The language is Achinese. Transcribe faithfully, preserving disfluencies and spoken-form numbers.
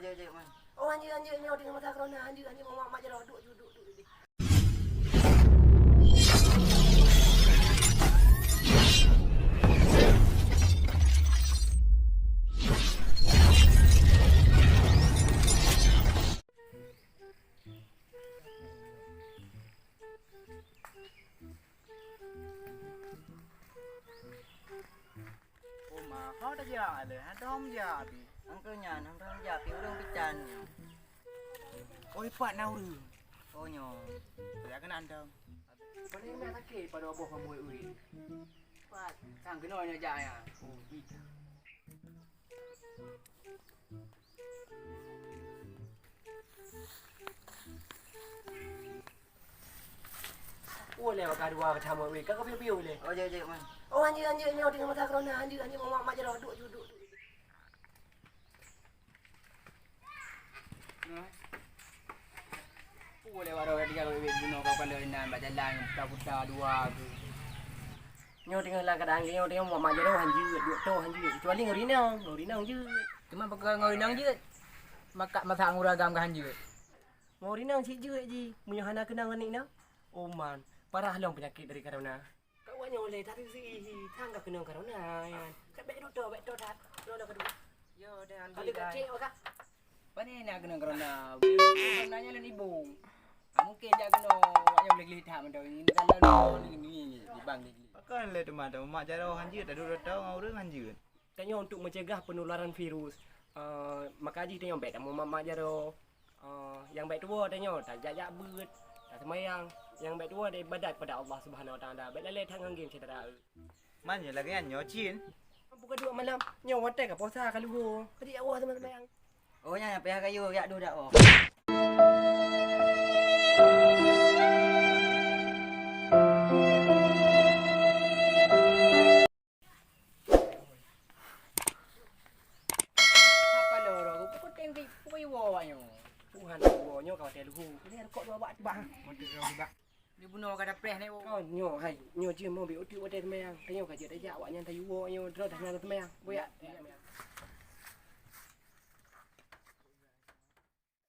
Jeuet, jeuet, man. Oh, hanjeuet, hanjeuet, nyoe teungoh masa corona, hanjeuet, hanjeuet, mak, mak jaroe, duek ju, duek, duek, duek. Oma, ho tajak lé, hantom jak pih. Angkeu nyan, hantom jak pih ureueng peucan nyoe. Oi, pat na ureueng. Oh, nyoe. Tajak keunan dong. Paléng na sakét pada boh kamoe, ui. Pat, sang keunoe nyoe jak nyan. Oh, jih. Oh, lé baka dua ka sama weh. Ka ka piôh-piôh lé. Oh, jeuet, jeuet, man. Oh, hanjeuet, hanjeuet, nyoe teungoh masa corona, hanjeuet, hanjeuet, mak, mak jaroe, duek ju, duek, duek. Nah. Oh, lé baroe ka tinggai weh, bunoe ka keukalon inan bak jalan, buta-buta dua tu. Nyoe teungoh lam keuadaan nyoe teungoh mak, mak jaroe hanjeuet, duek tô hanjeuet. Kecuali ngon rinong, ngon rinong jeuet. Teuma pakon ngon rinong jeuet? Maka masa ureueng agam ka hanjeuet. Ngon rinong cit jeuet jih, meunyoe hana keunong ngon rinong. Oh man, parah lom peunyakét dari corona. Ka awak nyoe lé, tapi si ihi, sang ka keunong corona nyan. Ka bèk duek tô, bèk tô that. Corona kedua. Yo, dah ambil. Kalau dah. Kacek, Kak. Pane na keunong corona? Corona nyan lôn ibong. Ah, mungkin jak keunoe, awak nyoe gleh-gleh that mantong. Ini kalau ni, ni, ni, ni, di bang gleh-gleh. Pakon lé teuma, teuma mak jaroe hanjeuet, taduek tô ngon ureueng hanjeuet. Tanyoe untuk mencegah penularan virus, eh, maka jih tanyoe bèk tamumat-mat jaroe. Eh, nyang bèk tuwoe tanyoe tajak-jak beuet, taseumayang. Nyang bèk tuwoe taibadat kepada Allah Subhanahu Wa Taala. Bèk lalè that ngon game syedara. Man nyoe lagèe nyan nyoe cit. Buka dua malam, nyoe watèe ka puasa ka luho. Ka jijak woe teuma seumayang. Oh, nyan payah kayue jak duek dak oh. Apa lo ro? Pukul tengki, pukul iwo awak nyoe. Tuhan, iwo nyoe ka watèe luho. Ni rukok dua bak, bak. Motor dua bak. Ni bunoe ka dapreh ni. Oh, nyoe hai, nyoe jeuet mo bi uteuk watèe seumayang. Tanyoe ka jeuet tajak awak nyan tayue woe nyoe, droe dah na seumayang. Boyak.